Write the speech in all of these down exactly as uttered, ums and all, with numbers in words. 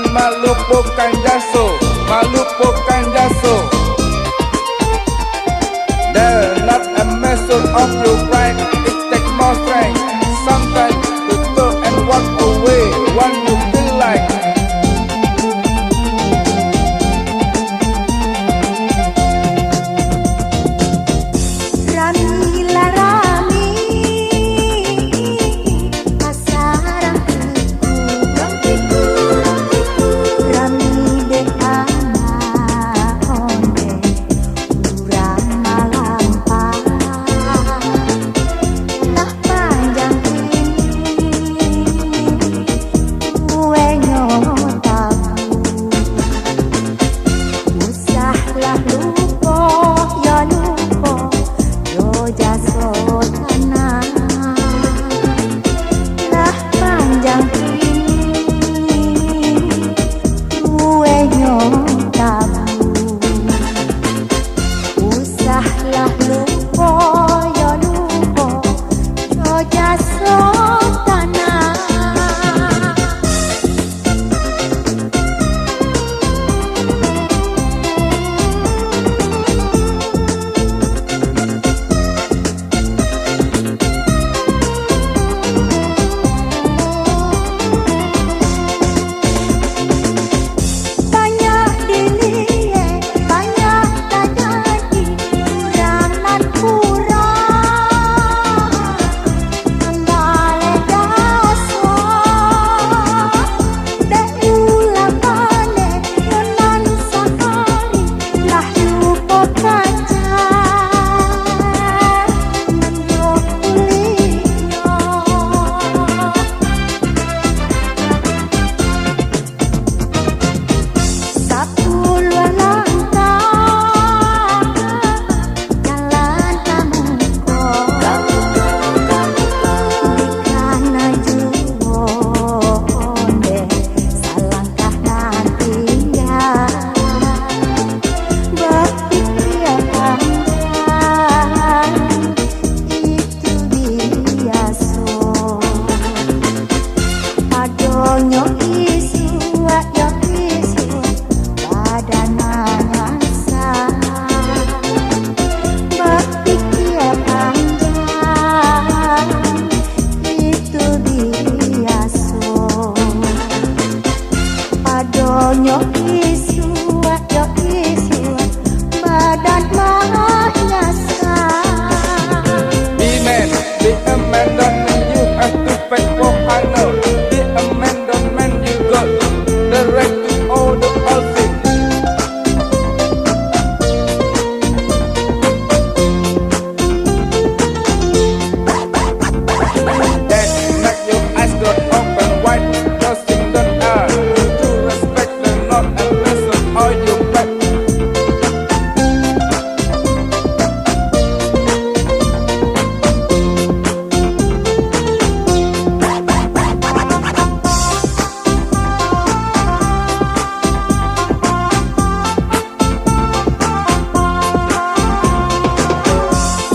Malupokan jaso, malupokan jaso. The not a measure of your pride, it take more strength. Sometimes to turn and walk away when you feel like Rami lah rami, pasarang tiku, rami dek anak ondeh, urang malampah. Lah panjang kini, tuenyo tabu. Usahlah lupo, yo lupo, jo jaso tanah. Lah panjang kini, tuenyo tabu. Usahlah lupo, yo lupo, jo jaso tanah. Banyak diliek, banyak tajadi, urang nan kurang mambaleh jaso. Dek ulah baleh, yo nan sahari, lah lupo kaca, nan jo kulinyo. Sapuluah langkah jalan ka muko, dikana juo ondeh salangkah nan tingga. Bapikia panjang, itu biaso. Padonyo isuak yo isuak, badan manyasa. Bapikia panjang, itu biaso. Padonyo isuak yo isuak, badan manyasa. Be man, be a man, don't mean you have to fight for honor. Be a man, don't mean you got the right to all the all things. That make your eyes got open wide, closing the eye. To respect the Lord and bless all your back.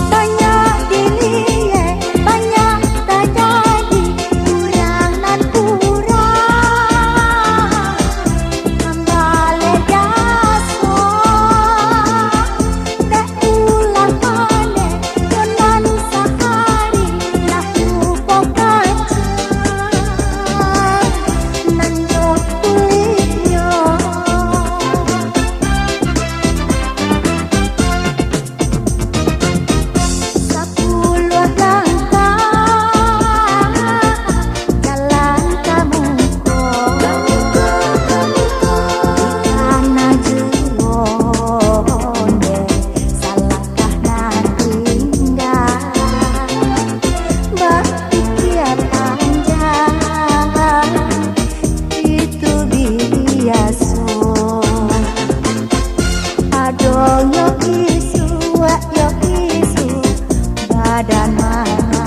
Banyak diliek, banyak tajadi, urang nan kurang mambaleh jaso. Dek ulah baleh, yo nan sahari, lah lupo kaca, nan jo kulinyo. Sapuluah langkah jalan ka muko, dikana juo ondeh salangkah nan tingga. Bapikia panjang, itu biaso. Padonyo isuak yo isuak, badan manyasa.